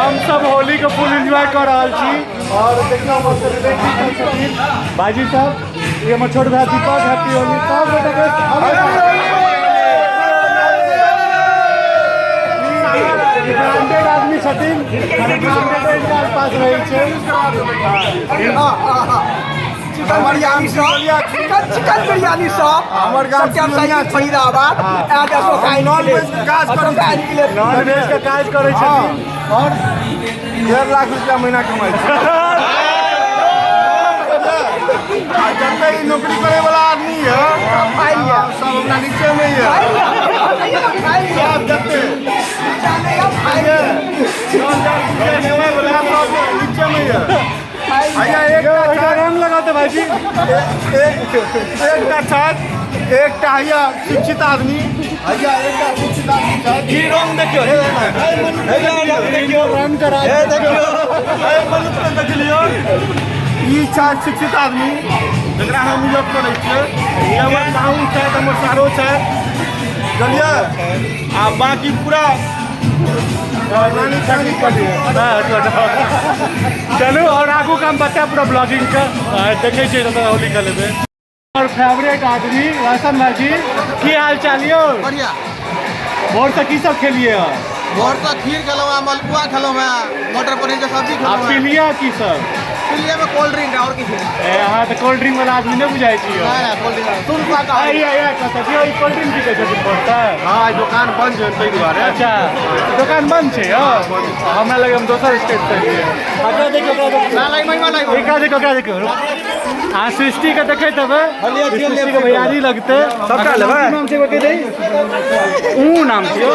हम सब होली के फुल एंजॉय कर रहल छी। और देखियौ हमर सब रिलेटिव सब छथिन, भाईजी सब, ई हमर छोट भाई दीपक, हैप्पी होली सब गोटा के। ब्रांडेड आदमी छथिन, ब्रांडेड पास रहै छै। चिकन बिरयानी सब, चिकन बिरयानी सब हमर गाम सत्यम साइकिल फरीदाबाद आज अशोक नॉन वेज के काज करै छी। नॉन वेज के काज करै छथिन और 1.5 लाख रुपया महीना कमाइ छी। आ जते ई नौकरी करे वाला आदमी है सब हमरा नीचे में है, सब जते 10,000 रुपया कमाइ वाला सब नीचे में है। भैया एकटा रंग लगाते भाईजी, एकटा छथि, एकटा हैया शिक्षित आदमी, हैया एकटा शिक्षित आदमी छथि। ई रंग देखियौ, रंग देखियौ, रंग करा देखियौ, मनुष्य के देख लियौ। ई छथि शिक्षित आदमी जकरा हम इज्जत करै छियै। ई हमर पाहुन छथि, हमर सारो छथि, बुझलियै? आ बाकी पूरा चलू और आगू का हम बता पूरा ब्लॉगिंग के देखे छियै जतऽ होली खेलेबै। और फेवरेट आदमी रोशन भाईजी, की हाल चाल यौ? बढ़िया। भोर से की सब खेलिए हँ? भोर से खीर खेलहुँ हँ, मलपुआ खेलहुँ हँ, मटर पनीर के सब्जी आ खेलहुँ हँ। पीलिए की सब? पीलिए में कोल्ड ड्रिंक और किछु नहि। ए, अहाँ तऽ कोल्ड ड्रिंक वाला आदमी नहि बुझाइ छी यौ। नहि, नहि, कोल्ड ड्रिंक वाला। सुन पाता। आइ, आइ, आइ, कतऽ छी? ई कोल्ड ड्रिंक पीबै छथिन भोर से? हँ, आइ दोकान बंद छै ताहि दुआरे। अच्छा, दोकान बंद छै यौ? हमरा लगे हम दोसर स्टेट से एलियै। ओकरा देखियौ, ओकरा देखियौ। ना, लाई, महिमा, लाई। एकरा देखियौ, ओकरा देखियौ। अहाँ सृष्टि के देखैत हेबै, सृष्टि के भैयारी लगतै। सबटा लेबै? नाम छै कहि दही? ऊ नाम छियौ।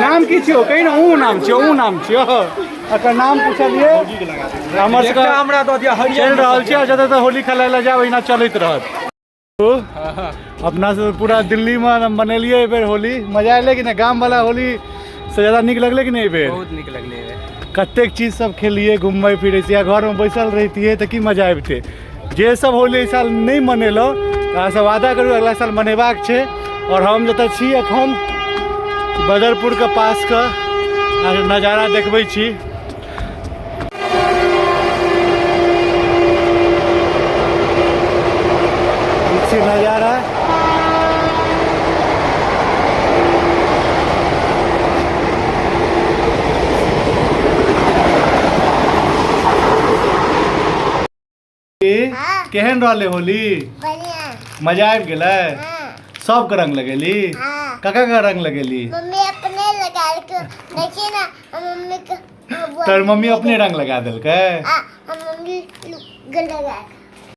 नाम की छियौ? कही ने, ऊ नाम छियौ, ऊ नाम छियौ। एकर नाम पुछलियै। हमर सबके हमरा दऽ दिअ हरियर। चलि रहल छी आ जतऽ तक होली खेलाय लए जायब ओहिना चलैत रहत। अपना सब पूरा दिल्ली में मनेलियै एहि बेर होली, मजा एलै कि नहि? गाम वाला होली से ज्यादा नीक लगलै कि नहि एहि बेर? बहुत नीक लगलै एहि बेर। कतेक चीज सब खेलियै, घूमबै फिरै छी, आ घरमे बैसल रहितियै तऽ की मजा अबितै। जे सब होली एहि साल नहि मनेलहुँ, अहाँ सब वादा करू अगला साल मनेबाक छै। और हम जतऽ छी एखन बदरपुरके पासके नजारा देखबै छी। नजारा केहन रहलै होली? बढ़िया। मजा आबि गेलै? सबके रंग लगेली? कका के रंग लगेली? मम्मी अपने लगा के देखिए ना, मम्मी के तोहर मम्मी अपने रंग लगा देलकै? हाँ, हम मम्मी लगा।